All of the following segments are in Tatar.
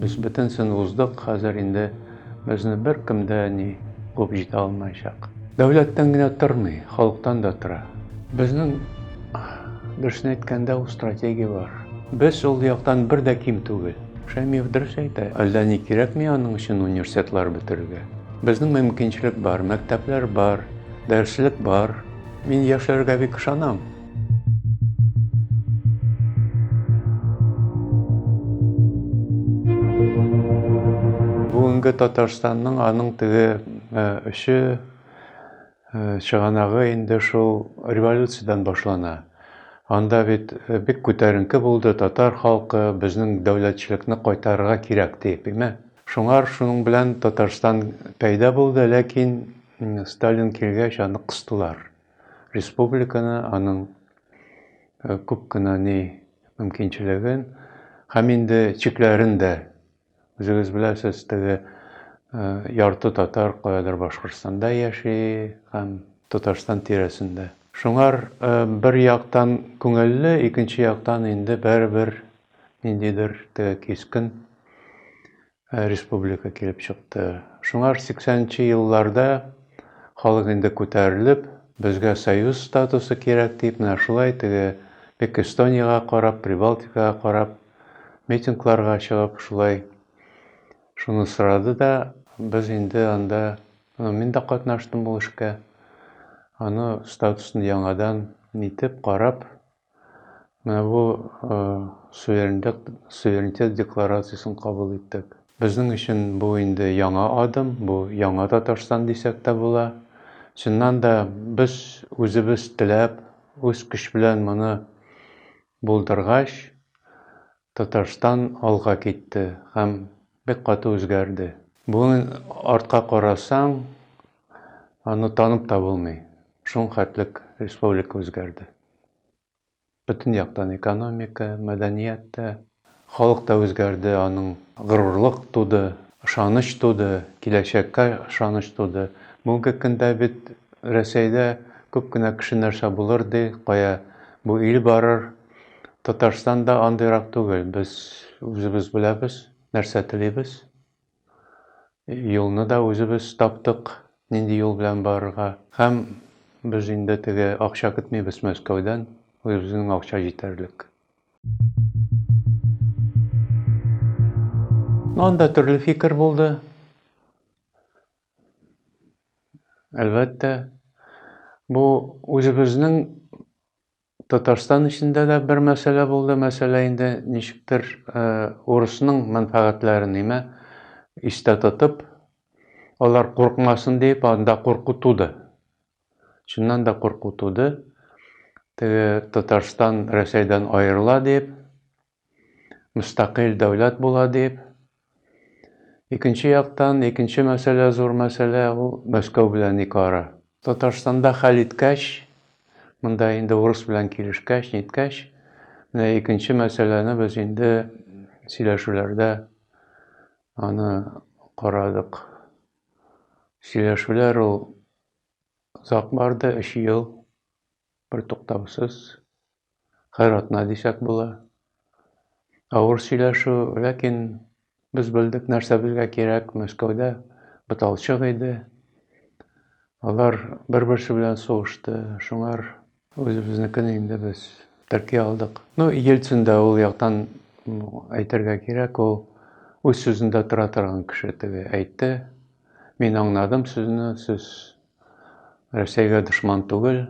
Без бөтенсен уздык, хәзер инде безне беркем дә ни куып җитә алмаячак. Дәүләттән генә тормый, халыктан да тора. Безнең, дөресен әйткәндә, ул стратегия бар. Без ул яктан бер дә ким түгел. Шәймиев дөрес әйтә, әллә ни кирәкми аның өчен университетлар бетерергә. Безнең мөмкинчелек бар, мәктәпләр бар, дәреслек бар. Мин яшьләргә бик ышанам. Бүгенге Татарстанның аның теге эше чыганагы инде шул революциядән башлана. Анда бит бик күтәренке булды татар халкы, безнең дәүләтчелекне кайтарырга кирәк дип, име? Шуңар шуның белән Татарстан пәйда булды, ләкин Сталин килгәч аны кыстылар. Республиканы, аның күп кенә ни мөмкинчелеген һәм инде чикләрен дә. Үзегез беләсез, теге ярты татар каядыр Башкортстанда яши һәм Татарстан тирәсендә. Шуңар бер яктан күңелле, икенче яктан инде барыбер ниндидер теге кискен республика килеп чыкты. Шуңар 80 нче елларда халык инде күтәрелеп, безгә союз статусы кирәк дип, менә шулай теге бик Эстониягә карап, Прибалтикага карап, митингларга чыгып, шулай шуны сорады да, без инде анда, мин дә катнаштым ул эшкә, аны статусын яңадан нитеп, карап, Менә бу суверенитет, суверенитет декларациясен кабул иттек. Безнең өчен бу инде яңа адым, бу яңа Татарстан дисәк тә була. Чыннан да без үзебез теләп, үз көч белән моны булдыргач, Татарстан алга китте һәм бик каты үзгәрде. Бүген артка карасаң, аны танып та булмый. Шуның хәтлек республика үзгәрде. Бөтен яктан экономика, мәдәният тә, халык та үзгәрде, аның горурлык туды, ышаныч туды, киләчәккә ышаныч туды. Бүгенге көндә бит Рәсәйдә күп кенә кеше нәрсә булыр ди, кая бу ил барыр. Татарстанда андыйрак түгел, без үзебез беләбез, нәрсә телибез. Юлны да үзебез таптык, нинди юл белән барырга. Һәм без инде теге акча көтмибез Мәскәүдән, үзебезнең акча җитәрлек. Ну, анда төрле фикер булды. Әлбәттә, бу үзебезнең Татарстан эчендә дә бер мәсьәлә булды. Мәсьәлә инде ничектер урысның мәнфәгатьләрен име истә тотып, алар куркмасын дип, анда курку туды. Чыннан да курку туды. Теге Татарстан Рәсәйдән аерыла дип, мөстәкыйль дәүләт була дип. Икенче яктан, икенче мәсьәлә, зур мәсьәлә, ул Мәскәү белән ике ара. Татарстанда хәл иткәч, монда инде урыс белән килешкәч, ниткәч, менә икенче мәсьәләне без инде сөйләшүләрдә аны карадык. Сөйләшүләр ул озак барды, өч ел, бертуктаусыз. Һәр атна дисәк була. Авыр сөйләшү, ләкин без белдек нәрсә безгә кирәк. Мәскәүдә буталчык иде. Алар бер-берсе белән сугышты. Шуңар үзебезнекен инде без терки алдык. Ну, Ельцин да ул яктан әйтергә кирәк, ул үз сүзендә тора торган кеше теге әйтте. Мин аңладым сезне, сез Рәсәйгә дошман түгел,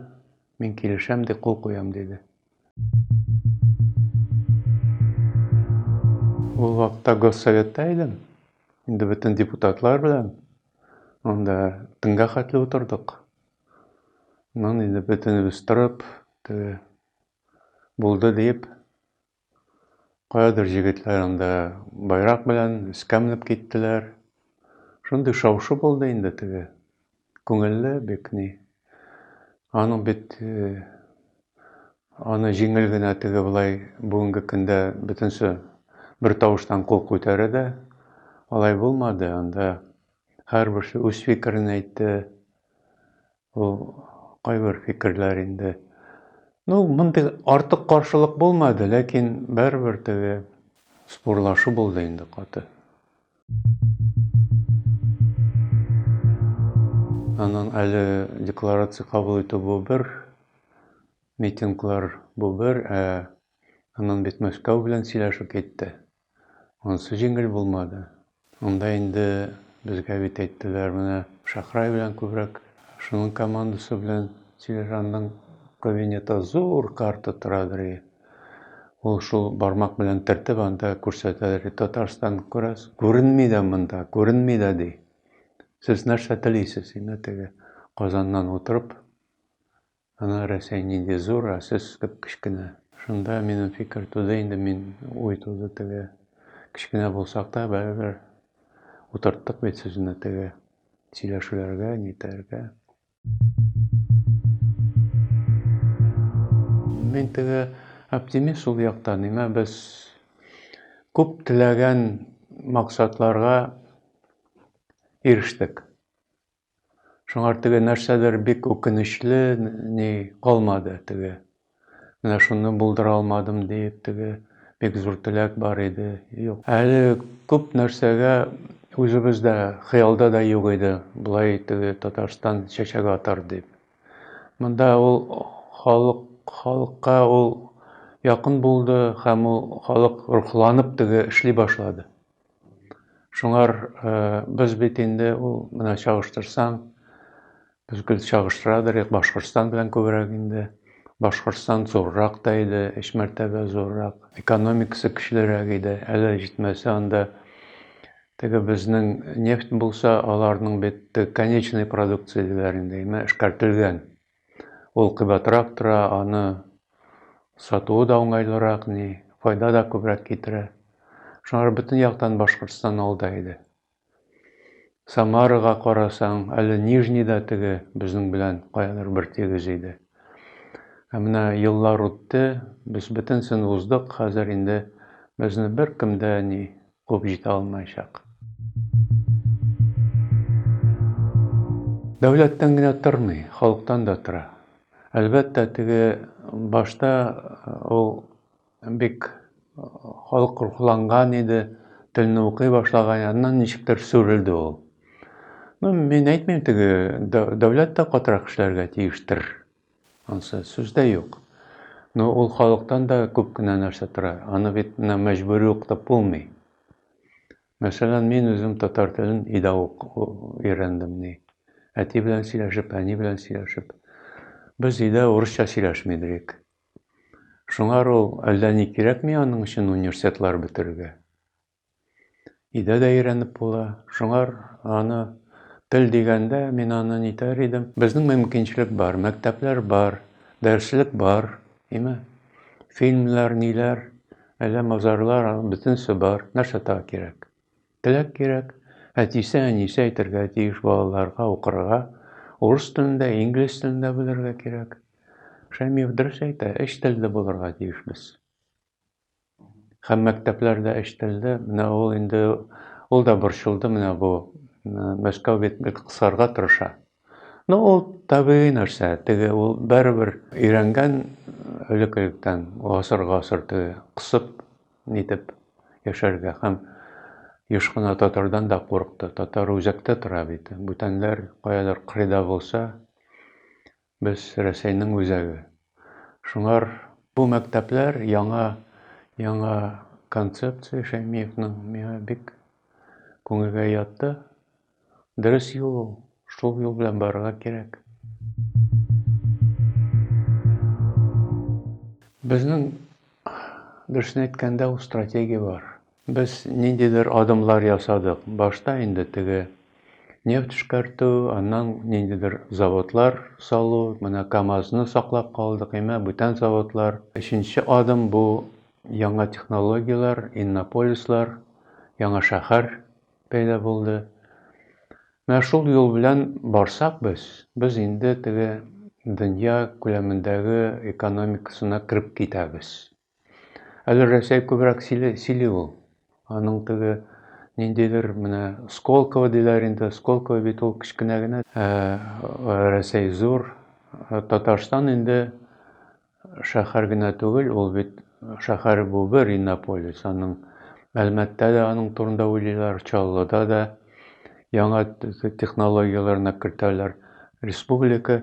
Мин килешәм ди, кул куям диде. Ул вакытта Госсоветта идем. Инде бөтен депутатлар белән анда төнгә хәтле утырдык. Аннан инде бөтенебез торып, теге булды диеп, Каядыр җегетләр анда байрак белән өскә менеп киттеләр. Шундый шау-шу булды инде теге. Күңелле бик ни. Аның бит э, аны җиңел генә теге болай бүгенге көндә бөтенсе бер тавыштан кул күтәрә дә, алай булмады. Анда һәрберсе үз фикерен әйтте. Ул кайбер фикерләр инде. Ну, мондый артык каршылык булмады, ләкин барыбер теге спорлашу булды инде каты. Аннан әле декларация кабул итү бу бер, митинглар бу бер, ә аннан бит Мәскәү белән сөйләшү китте. Ансы җиңел булмады. Анда инде безгә бит әйттеләр, менә Шахрай белән күбрәк, шуның командасы белән сөйләш, аның кабинетта зур карта торадыр. Ул шул бармак белән төртеп анда күрсәтәдер. Татарстан күрәсез, күренми дә монда, күренми дә ди. Сез нәрсә телисез? Инде теге Казаннан утырып Ана Рәсәй нинди зур, ә сез кеп-кечкенә. Шунда минем фикер туды инде, мин уй туды теге. Кечкенә булсак та, барыбер утырттык бит сүзне теге сөйләшүләргә, нитәргә. Мин теге оптимист ул яктан, нимә без күп теләгән максатларга ирештек. Шуңар теге нәрсәдер бик үкенечле ни калмады теге. Менә шуны булдыра алмадым диеп теге бик зур теләк бар иде. Юк. Әле күп нәрсәгә үзебез дә хыялда да юк иде, болай теге Татарстан чәчәк атар дип. Монда ул халык халыкка ул якын булды һәм ул халык рухланып теге эшли башлады. Шуңар без бит инде ул менә чагыштырсаң, без гел чагыштырадыр идек Башкортстан белән күбрәк инде. Башкортстан зуррак та иде, өч мәртәбә зуррак. Экономикасы көчлерәк иде. Әле җитмәсә анда теге безнең нефть булса, аларның бит конечный продукция диләр инде, эшкәртелгән. Ул кыйбатрак тора, аны сатуы да уңайлырак, ни, файда да күбрәк китерә. Шуңа бөтен яктан Башкортстан алда иде. Самарага карасаң, әле Нижний да теге безнең белән каядыр бер тигез иде. Ә менә еллар үтте, без бөтенсен уздык, хәзер инде безне беркем дә ни куып җитә алмаячак. Дәүләттән генә тормый, халыктан да тора. Әлбәттә, теге башта ул бик халык рухланган иде, телне укый башлаган, аннан ничектер сүрелде ул. Ну, мин әйтмим, теге дәүләт тә катырак эшләргә тиештер. Ансы сүз дә юк. Но ул халыктан да күп кенә нәрсә тора. Аны бит менә мәҗбүри укытып булмый. Мәсәлән, мин үзем татар телен өйдә өйрәндем ни. Әти белән сөйләшеп, әни белән сөйләшеп. Без өйдә урысча сөйләшми идек. Шуңар ул әллә ни кирәкми аның өчен университетлар бетерергә. Өйдә дә өйрәнеп була. Шуңар аны тел дигәндә мин аны нитәр идем. Безнең мөмкинчелек бар, мәктәпләр бар, дәреслек бар, име? Фильмнар, ниләр, әллә мазарлар, бөтенесе бар. Нәрсә тагы кирәк? Теләк кирәк. Әтисе, әнисе әйтергә тиеш балаларга укырга. Урыс телендә, инглиз телендә белергә кирәк. Шәймиев дөрес әйтә, өч телле булырга тиешбез. Һәм мәктәпләрдә өч телле, менә ул инде, ул да борчылды, менә бу Мәскәү бит бик кысарга тырыша. Ну, ул табигый нәрсә, теге ул барыбер өйрәнгән элек-электән, гасыр-гасыр теге кысып, нитеп яшәргә. Һәм еш кына татардан да курыкты. Татар үзәктә тора бит. Бүтәннәр каядыр кырыйда булса, Без Рәсәйнең үзәге. Шуңар бу мәктәпләр яңа яңа концепция Шәймиевның миңа бик күңелгә ятты. Дөрес юл ул. Шул юл белән барырга кирәк. Безнең дөресен әйткәндә ул стратегия бар. Без ниндидер адымлар ясадык. Башта инде теге нефть эшкәртү, аннан ниндидер заводлар салу, менә КАМАЗны саклап калдык, әмма бүтән заводлар. Өченче адым бу яңа технологияләр, иннополислар, яңа шәһәр пәйда булды. Менә шул юл белән барсак без, без инде теге дөнья күләмендәге экономикасына кереп китәбез. Әле Рәсәй күбрәк сөйли, сөйли ул. Аның теге ниндидер менә Сколково диләр инде. Сколково бит ул кечкенә генә. Ә, Рәсәй зур. Татарстан инде шәһәр генә түгел, ул бит шәһәр бу бер Иннополис. Аның Әлмәттә дә аның турында уйлыйлар, Чаллыда да яңа технологияләрне кертәләр. Республика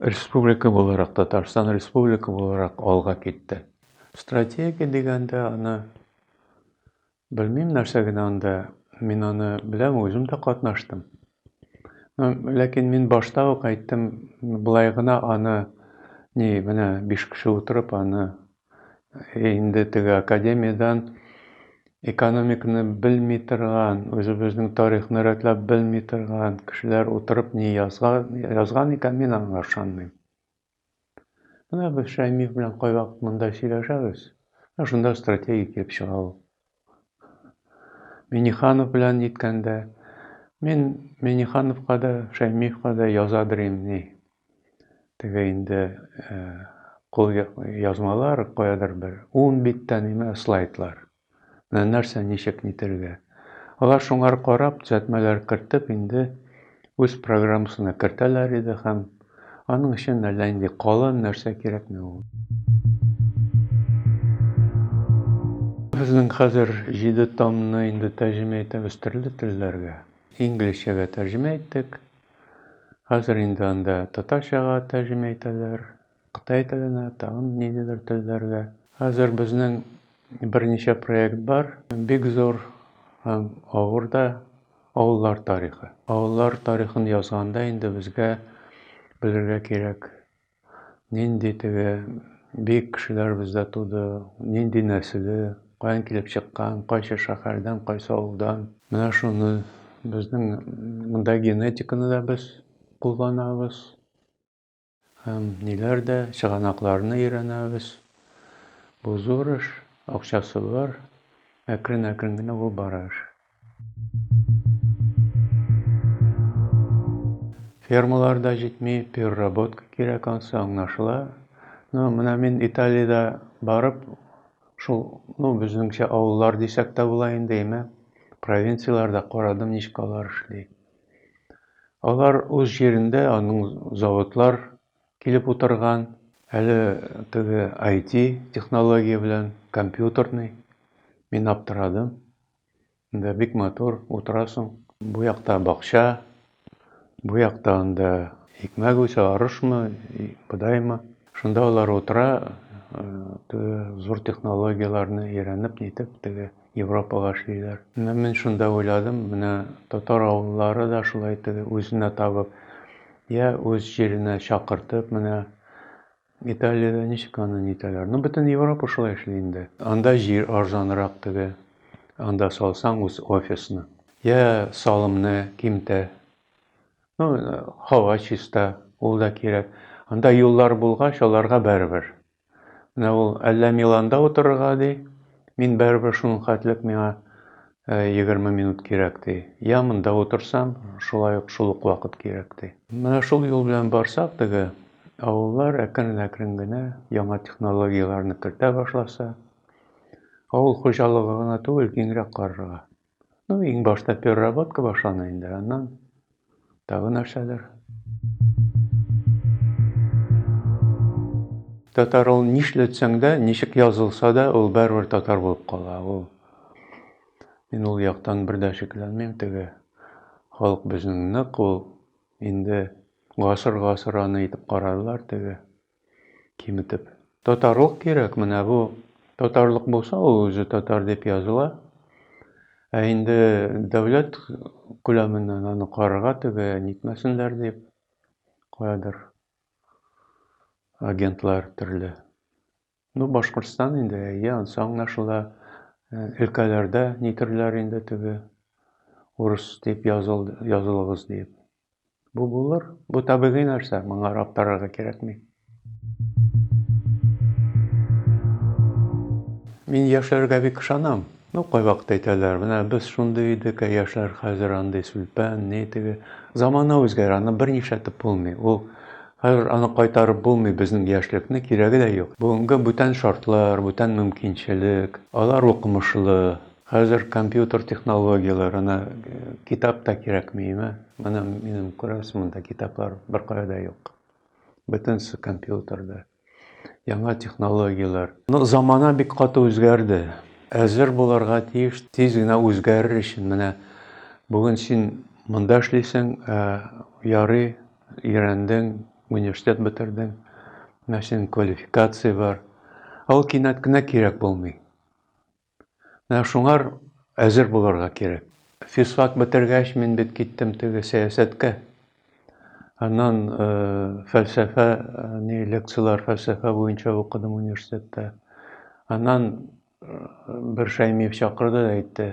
республика буларак, Татарстан республика буларак алга китте. Стратегия дигәндә аны белмим нәрсә генә анда. Мин аны беләм, үзем дә катнаштым. Ләкин мин башта ук әйттем, болай гына аны ни, менә биш кеше утырып аны инде теге академиядән экономиканы белми торган, үзебезнең тарихны рәтләп белми торган кешеләр утырып ни язган, язган икән, мин аңа ышанмыйм. Менә без Шәймиев белән кайвакыт монда сөйләшәбез. Менә шунда стратегия килеп чыга ул. Миниханов белән ниткәндә, мин Минихановка да, Шәймиевка да язадыр инде ни. Теге инде кул язмалар каядыр бер 10 биттән име слайдлар. Менә нәрсә ничек нитергә. Алар шуңар карап, төзәтмәләр кертеп инде үз программасына кертәләр иде һәм аның өчен әллә нинди калын нәрсә кирәкми ул. Безнең хәзер 7 томны инде тәрҗемә итәбез төрле телләргә. Инглизчәгә тәрҗемә иттек. Хәзер инде анда татарчага тәрҗемә итәләр, кытай теленә, тагын ниндидер телләргә. Хәзер безнең берничә проект бар. Бик зур һәм авыр да авыллар тарихы. Авыллар тарихын язганда инде безгә белергә кирәк, нинди теге бик кешеләр бездә туды, нинди нәселе, каян килеп чыккан, кайсы шәһәрдән, кайсы авылдан. Менә шуны безнең монда генетиканы да без кулланабыз. Һәм ниләр дә, чыганакларны өйрәнәбез. Бу зур эш, акчасы бар. Әкрен-әкрен генә бу бара эш. Фермалар да җитми, переработка кирәк, ансы аңлашыла. Ну, менә мин Италиядә барып, шул, ну, безнеңчә авыллар дисәк тә була инде, әйме? Провинцияләрдә карадым, ничек алар эшли. Алар үз җирендә, аның заводлар килеп утырган, әле теге IT технология белән, компьютерный. Мин аптырадым. Анда бик матур, утырасың. Бу якта бакча, бу якта анда икмәк үсә, арышмы, бодаймы. Шунда алар утыра, теге зур технологияләрне өйрәнеп, нитеп, теге Европага эшлиләр. Менә мин шунда уйладым, менә татар авыллары да шулай теге үзенә табып, я үз җиренә чакыртып, менә Италиядә ничек аны нитәләр? Ну, бөтен Европа шулай эшли инде. Анда җир арзанрак теге. Анда салсаң үз офисны. Я салымны кимтә. Ну, һава чиста, ул да кирәк. Анда юллар булгач, аларга барыбер. Менә ул әллә Миланда утырырга ди, мин барыбер шуның хәтлек миңа 20 минут кирәк ди. Я монда утырсам, шулай ук шул ук вакыт кирәк ди. Менә шул юл белән барсак, теге авыллар әкрен-әкрен генә яңа технологияләрне кертә башласа, авыл хуҗалыгы гына түгел, киңрәк карарга. Ну, иң башта переработка башлана инде, аннан тагы нәрсәдер. Татар ул нишләтсәң дә, ничек язылса да, ул барыбер татар булып кала. Ул мин ул яктан бер дә шикләнмим, теге халык безнең нык, ул инде гасыр-гасыр аны итеп карадылар теге. Киметеп. Татарлык кирәк, менә бу татарлык булса, ул үзе татар дип языла. Ә инде дәүләт күләменнән аны карарга теге нитмәсеннәр дип, каядыр агентлар төрле. Ну, Башкортстан инде, әйе, ансы аңлашыла. Өлкәләрдә нитерләр инде теге урыс дип языл, язылыгыз дип. Бу булыр, бу табигый нәрсә, моңа аптырарга кирәкми. Мин яшьләргә бик ышанам. Ну, кайвакыт әйтәләр, менә без шундый идек, ә яшьләр хәзер андый сүлпән, ни теге. Замана үзгәрә, аны бернишләтеп булмый. Ул хәзер аны кайтарып булмый безнең яшьлекне, кирәге дә юк. Бүгенге бүтән шартлар, бүтән мөмкинчелек, алар укымышлы. Хәзер компьютер технологияләре, ана китап та кирәкмиме? Менә минем күрәсез, монда китаплар беркая да юк. Бөтенесе компьютерда. Яңа технологияләр. Ну, замана бик каты үзгәрде. Әзер булырга тиеш, тиз генә үзгәрер өчен. Менә бүген син монда эшлисең, ә, ярый, өйрәндең, университет бетердең, менә синең квалификация бар. Ә ул кинәт кенә кирәк булмый. Менә шуңар әзер булырга кирәк. Физфак бетергәч, мин бит киттем теге сәясәткә. Аннан э, фәлсәфә, э, ни лекцияләр фәлсәфә буенча укыдым университетта. Аннан э, бер Шәймиев чакырды да әйтте,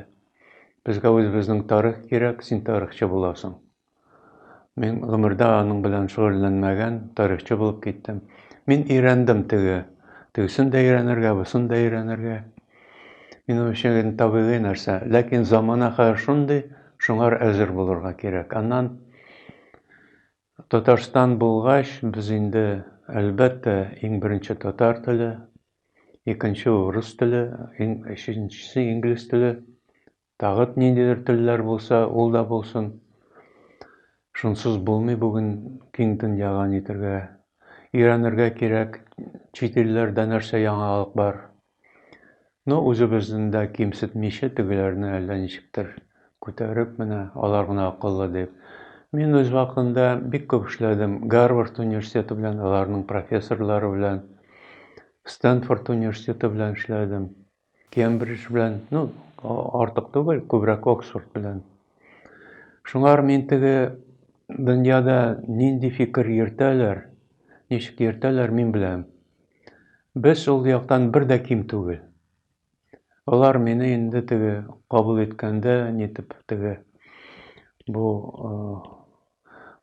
безгә үзебезнең тарих кирәк, син тарихчы буласың. Мин гомердә аның белән шөгыльләнмәгән тарихчы булып киттем. Мин өйрәндем теге. Тегесен дә өйрәнергә, бусын да өйрәнергә. Минем өчен табигый нәрсә. Ләкин замана хәзер шундый, шуңар әзер булырга кирәк. Аннан Татарстан булгач, без инде, әлбәттә, иң беренче татар теле, икенче урыс теле, иң өченчесе инглиз теле. Тагы ниндидер телләр булса, ул да булсын. Шунсыз булмый бүген киң дөньяга нитергә. Өйрәнергә кирәк, чит илләрдә нәрсә яңалык бар. Ну, үзебезне дә кимсетмичә, тегеләрне әллә ничектер күтәреп, менә алар гына акыллы дип. Мин үз вакытында бик күп эшләдем Гарвард университеты белән, аларның профессорлары белән, Стэнфорд университеты белән эшләдем. Кембридж белән, ну, артык түгел, күбрәк Оксфорд белән. Шуңар мин теге дөньяда нинди фикер йөртәләр, ничек йөртәләр, мин беләм. Без ул яктан бер дә ким түгел. Алар мине инде теге кабул иткәндә, нитеп теге бу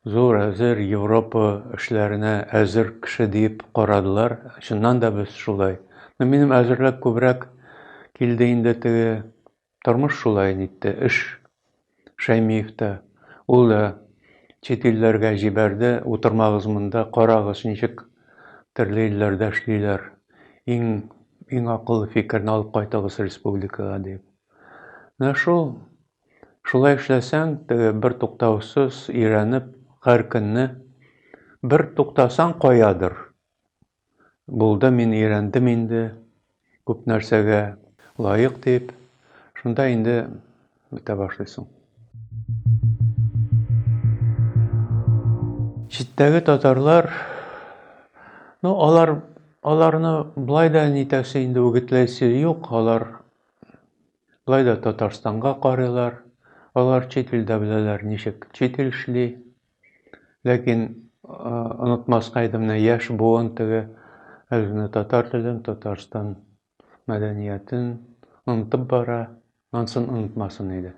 Зур, әзер Европа эшләренә әзер кеше диеп карадылар. Чыннан да без шулай. Но минем әзерлек күбрәк килде инде теге тормыш шулай нитте, эш Шәймиев та. Ул да чит илләргә җибәрде, утырмагыз монда, карагыз, ничек төрле илләрдә эшлиләр. Иң иң акыллы фикерне алып кайтыгыз республикага дип. Менә шул Шулай эшләсәң, теге бер туктаусыз өйрәнеп, һәр көнне бер туктасаң каядыр. Булды, мин өйрәндем инде, күп нәрсәгә лаек дип, шунда инде бетә башлыйсың. Читтәге татарлар, ну, алар, аларны болай да нитәсе инде үгетләсе юк, алар Болай да Татарстанга карыйлар. Алар чит илдә беләләр, ничек чит ил эшли. Ләкин онытмаска иде менә яшь буын теге әле генә татар телен, Татарстан мәдәниятен онытып бара. Ансын онытмасын иде.